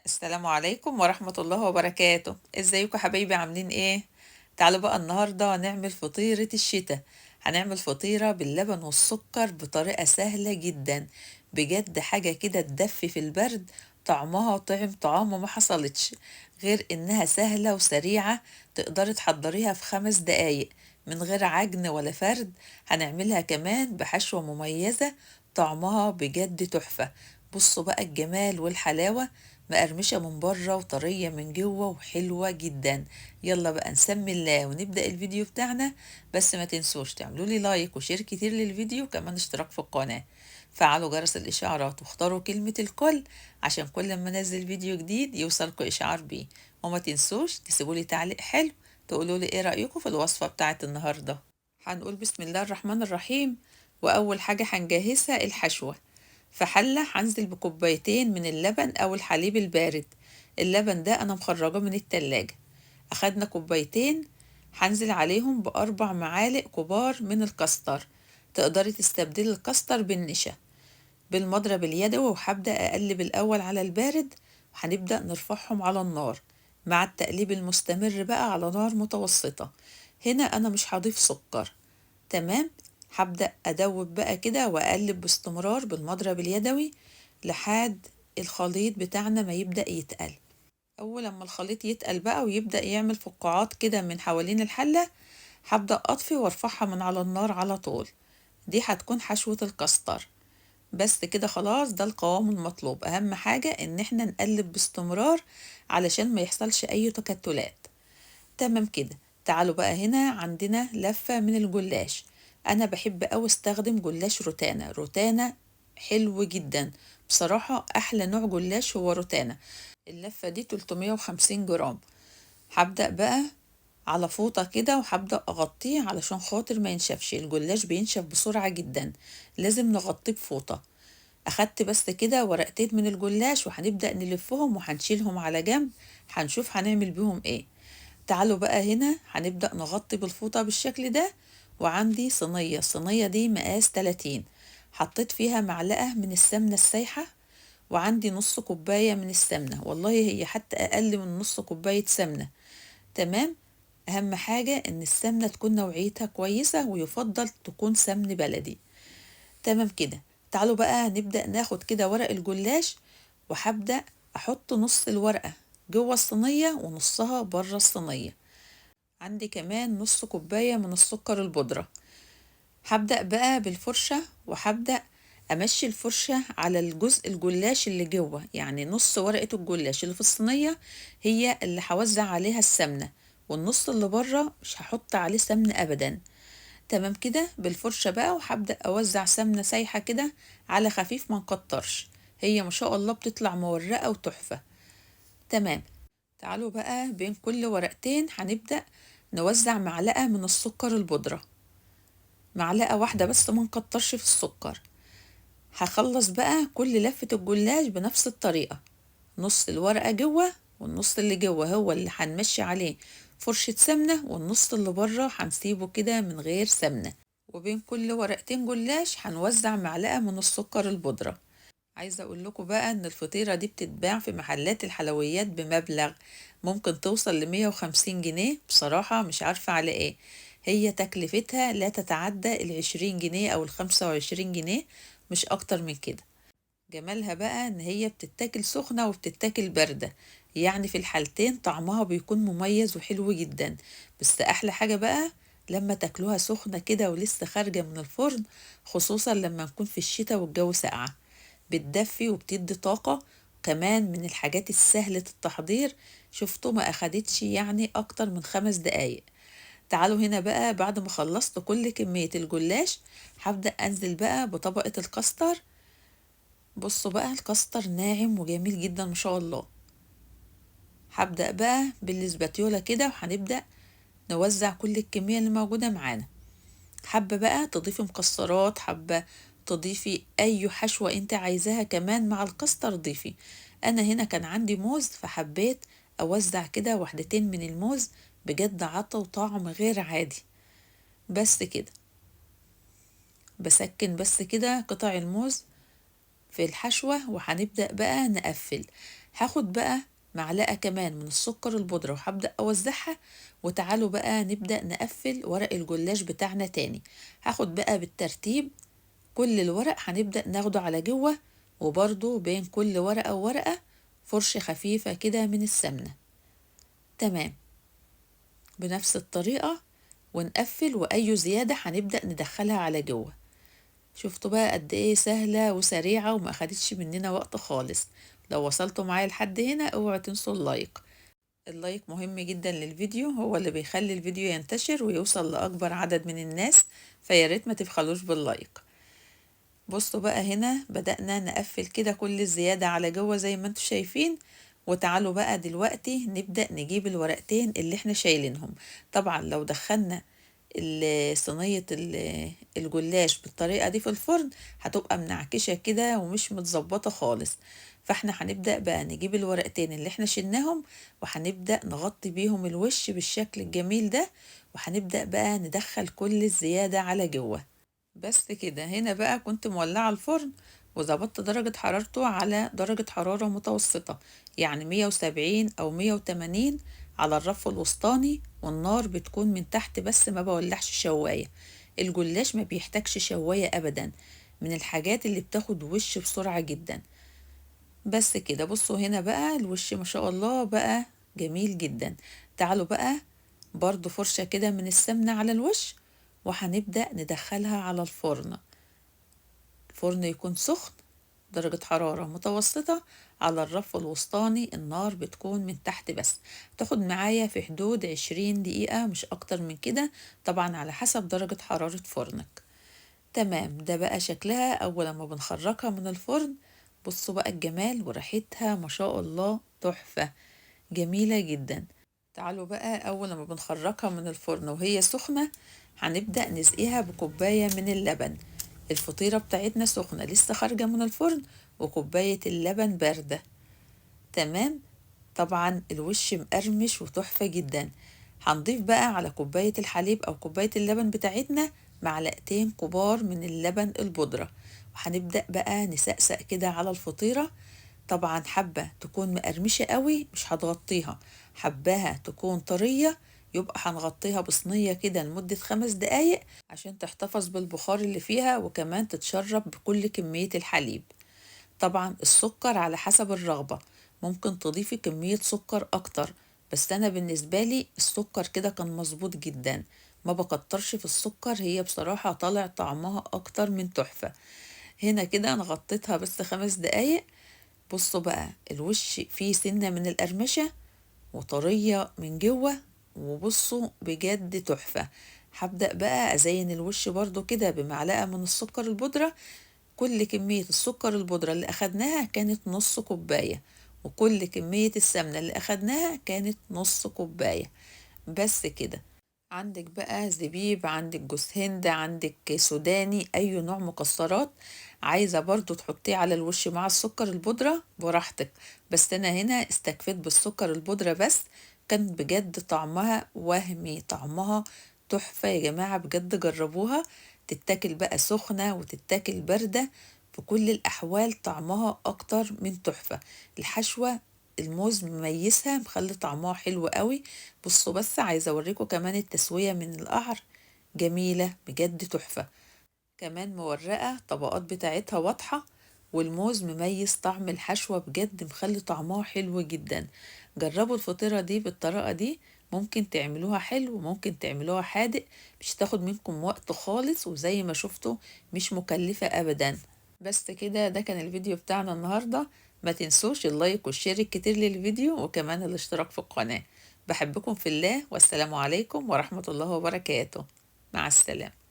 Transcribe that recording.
السلام عليكم ورحمة الله وبركاته. ازيكم حبايبي؟ عاملين ايه؟ تعالوا بقى النهاردة نعمل فطيرة الشتاء. هنعمل فطيرة باللبن والسكر بطريقة سهلة جدا، بجد حاجة كده تدفي في البرد، طعمها طعم طعامه ما حصلتش، غير انها سهلة وسريعة، تقدري تحضريها في 5 دقايق من غير عجن ولا فرد. هنعملها كمان بحشوة مميزة، طعمها بجد تحفة. بصوا بقى الجمال والحلاوة، مقرمشة من بره وطرية من جوه وحلوة جدا. يلا بقى نسمي الله ونبدأ الفيديو بتاعنا، بس ما تنسوش تعملوا لي like و share كتير للفيديو، وكمان اشتراك في القناة، فعلوا جرس الإشعارات واختاروا كلمة الكل عشان كل ما انزل فيديو جديد يوصلكوا إشعار بيه. وما تنسوش تسيبوا لي تعليق حلو تقولوا لي ايه رأيكم في الوصفة بتاعت النهاردة. هنقول بسم الله الرحمن الرحيم. وأول حاجة هنجهزها الحشوة. في حلة هنزل بكوبايتين من اللبن أو الحليب البارد، اللبن ده أنا مخرجاه من التلاجة. أخدنا كوبايتين، هنزل عليهم ب4 معالق كبار من الكاستر. تقدري تستبدلي الكاستر بالنشا بالمضرب اليدوي. وهبدأ أقلب الأول على البارد، وهنبدأ نرفعهم على النار مع التقليب المستمر بقى على نار متوسطة. هنا أنا مش هضيف سكر، تمام؟ هبدأ أدوب بقى كده وأقلب باستمرار بالمضرب اليدوي لحد الخليط بتاعنا ما يبدأ يتقل. أول لما الخليط يتقل بقى ويبدأ يعمل فقاعات كده من حوالين الحلة، هبدأ أطفي وارفعها من على النار على طول. دي هتكون حشوة الكاستر. بس كده خلاص، ده القوام المطلوب. أهم حاجة إن احنا نقلب باستمرار علشان ما يحصلش أي تكتلات. تمام كده. تعالوا بقى هنا عندنا لفة من الجلاش. أنا بحب أوي أستخدم جلاش روتانا. روتانا حلو جدا بصراحة، أحلى نوع جلاش هو روتانا. اللفة دي 350 جرام. هبدأ بقى على فوطة كده وهبدأ أغطيه علشان خاطر ما ينشفش. الجلاش بينشف بسرعة جدا، لازم نغطيه بفوطة. أخدت بس كده ورقتين من الجلاش وهنبدأ نلفهم وهنشيلهم على جنب، هنشوف هنعمل بيهم ايه. تعالوا بقى هنا هنبدأ نغطي بالفوطة بالشكل ده. وعندي صينية، الصينية دي مقاس 30، حطيت فيها معلقة من السمنة السايحة، وعندي نص كوباية من السمنة، والله هي حتى أقل من نص كوباية سمنة. تمام. أهم حاجة إن السمنة تكون نوعيتها كويسة، ويفضل تكون سمن بلدي. تمام كده. تعالوا بقى نبدأ ناخد كده ورق الجلاش، وهبدأ أحط نص الورقة جوه الصينية ونصها بره الصينية. عندي كمان نص كوباية من السكر البودرة. هبدأ بقى بالفرشة، وهبدأ أمشي الفرشة على الجزء الجلاش اللي جوه، يعني نص ورقة الجلاش اللي في الصينية هي اللي هوزع عليها السمنة، والنص اللي بره مش هحط عليه سمنة أبدا. تمام كده. بالفرشة بقى، وهبدأ أوزع سمنة سايحة كده على خفيف، ما نكترش، هي ما شاء الله بتطلع مورقة وتحفة. تمام. تعالوا بقى بين كل ورقتين هنبدأ نوزع معلقة من السكر البودرة، معلقة واحدة بس، ما نكترش في السكر. هخلص بقى كل لفة الجلاش بنفس الطريقة، نص الورقة جوه والنص اللي جوه هو اللي هنمشي عليه فرشة سمنة، والنص اللي بره هنسيبه كده من غير سمنة. وبين كل ورقتين جلاش هنوزع معلقة من السكر البودرة. عايزة اقول لكم بقى ان الفطيرة دي بتتباع في محلات الحلويات بمبلغ ممكن توصل ل150 جنيه، بصراحة مش عارفة على ايه. هي تكلفتها لا تتعدى ال20 جنيه او ال25 جنيه، مش اكتر من كده. جمالها بقى ان هي بتتاكل سخنة وبتتاكل باردة، يعني في الحالتين طعمها بيكون مميز وحلو جدا. بس احلى حاجة بقى لما تاكلوها سخنة كده ولسه خارجة من الفرن، خصوصا لما نكون في الشتاء والجو ساقعة، بتدفي وبتدي طاقة. كمان من الحاجات السهلة التحضير، شفتوا ما أخدتش يعني أكتر من 5 دقايق. تعالوا هنا بقى بعد ما خلصت كل كمية الجلاش هبدأ أنزل بقى بطبقة الكاستر. بصوا بقى الكاستر ناعم وجميل جدا ما شاء الله. هبدأ بقى بالاسباتيولا كده، وهنبدأ نوزع كل الكمية اللي موجودة معانا. حابة بقى تضيفي مكسرات، حابة تضيفي أي حشوة انت عايزاها كمان مع الكاستر ضيفي. أنا هنا كان عندي موز، فحبيت أوزع كده وحدتين من الموز، بجد عطوا طعم غير عادي. بس كده بسكن بس كده قطع الموز في الحشوة، وهنبدأ بقى نقفل. هاخد بقى معلقة كمان من السكر البودرة وهبدأ أوزعها. وتعالوا بقى نبدأ نقفل ورق الجلاش بتاعنا تاني. هاخد بقى بالترتيب كل الورق هنبدأ ناخده على جوه، وبرضو بين كل ورقة وورقة فرشة خفيفة كده من السمنة. تمام، بنفس الطريقة ونقفل، وأي زيادة هنبدأ ندخلها على جوه. شفتوا بقى قد ايه سهلة وسريعة وما أخدتش مننا وقت خالص. لو وصلتوا معايا لحد هنا اوعوا تنسوا ال like، ال like مهم جدا للفيديو، هو اللي بيخلي الفيديو ينتشر ويوصل لأكبر عدد من الناس، فياريت ما تبخلوش بال like. بصوا بقى هنا بدأنا نقفل كده كل الزيادة على جوه زي ما انتوا شايفين. وتعالوا بقى دلوقتي نبدأ نجيب الورقتين اللي احنا شايلينهم. طبعا لو دخلنا صينية الجلاش بالطريقة دي في الفرن هتبقى منعكشة كده ومش متظبطة خالص، فاحنا هنبدأ بقى نجيب الورقتين اللي احنا شلناهم وهنبدأ نغطي بيهم الوش بالشكل الجميل ده، وهنبدأ بقى ندخل كل الزيادة على جوه. بس كده. هنا بقى كنت مولعة الفرن وظبطت درجة حرارته على درجة حرارة متوسطة، يعني 170 أو 180 على الرف الوسطاني، والنار بتكون من تحت بس، ما بولعش شواية. الجلاش ما بيحتاجش شواية أبدا، من الحاجات اللي بتاخد وش بسرعة جدا. بس كده. بصوا هنا بقى الوش ما شاء الله بقى جميل جدا. تعالوا بقى برضو فرشة كده من السمنة على الوش، وهنبدأ ندخلها على الفرن. الفرن يكون سخن، درجة حرارة متوسطة، على الرف الوسطاني، النار بتكون من تحت بس. تاخد معايا في حدود 20 دقيقة، مش أكتر من كده، طبعا على حسب درجة حرارة فرنك. تمام، ده بقى شكلها أول ما بنخرجها من الفرن. بصوا بقى الجمال وريحتها ما شاء الله تحفة، جميلة جدا. تعالوا بقى أول ما بنخرجها من الفرن وهي سخنة هنبدأ نسقيها بكوباية من اللبن. الفطيرة بتاعتنا سخنة لسه خارجة من الفرن، وكوباية اللبن باردة. تمام، طبعا الوش مقرمش وتحفة جدا. هنضيف بقى على كوباية الحليب أو كوباية اللبن بتاعتنا معلقتين كبار من اللبن البودرة، وهنبدأ بقى نسقسق كده على الفطيرة. طبعا حبة تكون مقرمشة قوي مش هتغطيها، حباها تكون طرية يبقى هنغطيها بصينية كده لمدة 5 دقايق عشان تحتفظ بالبخار اللي فيها، وكمان تتشرب بكل كمية الحليب. طبعا السكر على حسب الرغبة، ممكن تضيفي كمية سكر أكتر، بس أنا بالنسبة لي السكر كده كان مظبوط جدا، ما بكترش في السكر، هي بصراحة طالع طعمها أكتر من تحفة. هنا كده أنا غطيتها بس 5 دقايق. بصوا بقى الوش فيه سنة من القرمشة وطرية من جوه، وبصوا بجد تحفة. هبدأ بقى أزين الوش برضو كده بمعلقة من السكر البودرة. كل كمية السكر البودرة اللي أخدناها كانت نص كوباية، وكل كمية السمنة اللي أخدناها كانت نص كوباية بس كده. عندك بقى زبيب، عندك جوز هند، عندك سوداني، أي نوع مكسرات عايزة برضو تحطيه على الوش مع السكر البودرة براحتك، بس أنا هنا استكفيت بالسكر البودرة بس. كان بجد طعمها وهمي، طعمها تحفة يا جماعة، بجد جربوها. تتاكل بقى سخنة وتتاكل باردة، في كل الأحوال طعمها أكتر من تحفة. الحشوة الموز مميزها، مخلي طعمها حلو قوي. بصوا بس عايزة أوريكم كمان التسوية من القعر، جميلة بجد تحفة. كمان مورقة، طبقات بتاعتها واضحة، والموز مميز طعم الحشوة بجد، مخلي طعمها حلو جدا. جربوا الفطيرة دي بالطريقة دي، ممكن تعملوها حلو وممكن تعملوها حادق، مش هتاخد منكم وقت خالص، وزي ما شفتوا مش مكلفة أبدا. بس كده، ده كان الفيديو بتاعنا النهاردة. ما تنسوش ال like وال share الكتير للفيديو، وكمان الاشتراك في القناة. بحبكم في الله، والسلام عليكم ورحمة الله وبركاته. مع السلامة.